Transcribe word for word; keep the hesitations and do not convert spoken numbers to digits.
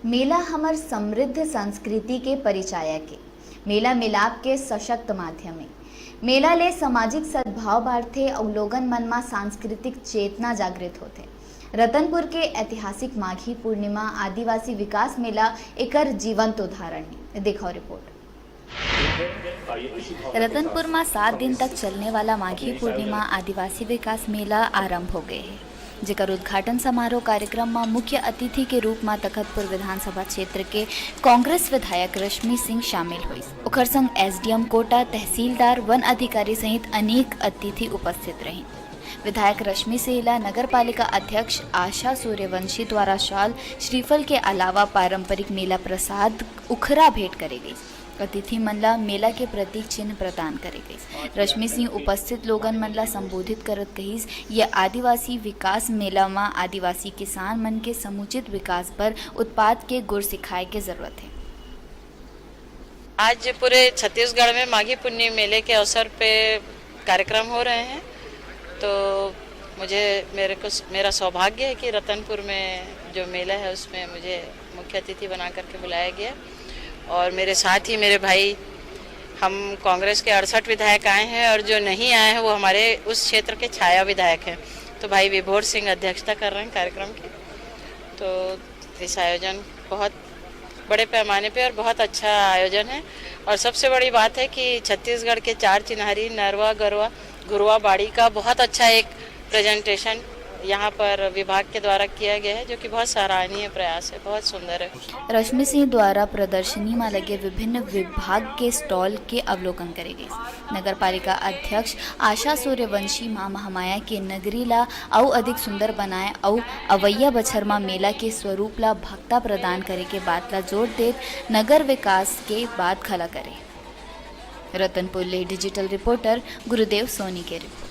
मेला हमर समृद्ध संस्कृति के परिचायक ए। मेला मिलाप के सशक्त माध्यम ए। मेला ले सामाजिक सद्भाव बाढ़थे अउ लोगन मन म सांस्कृतिक चेतना जागृत होथे। रतनपुर के ऐतिहासिक माघी पूर्णिमा आदिवासी विकास मेला एकर जीवंत उदाहरण ए। देखव रिपोर्ट। रतनपुर म सात दिन तक चलने वाला माघी पूर्णिमा आदिवासी विकास मेला आरंभ हो गए हे, जेकर उद्घाटन समारोह कार्यक्रम म मुख्य अतिथि के रूप म तखतपुर विधानसभा क्षेत्र के कांग्रेस विधायक रश्मि सिंह शामिल होइस। ओखर संग एसडीएम कोटा, तहसीलदार, वन अधिकारी सहित अनेक अतिथि उपस्थित रहिन। विधायक रश्मि सिंह ला नगर पालिका अध्यक्ष आशा सूर्यवंशी द्वारा शॉल, श्रीफल के अलावा पारंपरिक मेला प्रसाद, उखरा भेंट करे गइस। अतिथि मन ला मेला के प्रतीक चिन्ह प्रदान करे गइस। रश्मि सिंह उपस्थित लोगन मन ला संबोधित करत कहिस, ये आदिवासी विकास मेला म आदिवासी किसान मन के समुचित विकास बर उत्पाद के गुर सिखाए के जरूरत हे। आज पूरे छत्तीसगढ़ में माघी पुन्नी मेले के अवसर पे कार्यक्रम हो रहे हैं, तो मुझे, मेरे को, मेरा सौभाग्य है कि रतनपुर में जो मेला है उसमें मुझे मुख्य अतिथि बना करके बुलाया गया। और मेरे साथ ही मेरे भाई, हम कांग्रेस के अड़सठ विधायक आए हैं और जो नहीं आए हैं वो हमारे उस क्षेत्र के छाया विधायक हैं। तो भाई विभोर सिंह अध्यक्षता कर रहे हैं कार्यक्रम की। तो इस आयोजन बहुत बड़े पैमाने पे और बहुत अच्छा आयोजन है। और सबसे बड़ी बात है कि छत्तीसगढ़ के चार चिन्हारी नरवा, गरवा, घुरवा, बाड़ी का बहुत अच्छा एक प्रेजेंटेशन यहाँ पर विभाग के द्वारा किया गया है, जो कि बहुत सराहनीय प्रयास है, बहुत सुंदर है। रश्मि सिंह द्वारा प्रदर्शनी म लगे विभिन्न विभाग के स्टॉल के अवलोकन करे गइस। नगर पालिका अध्यक्ष आशा सूर्यवंशी मां महामाया के नगरी ला अउ अधिक सुंदर बनाए अउ अवइया बछर म मेला के स्वरूप ला भक्ता प्रदान करे के बात ला जोर देत नगर विकास के बात घला करे। रतनपुर ले डिजिटल रिपोर्टर गुरुदेव सोनी के रिपोर्ट।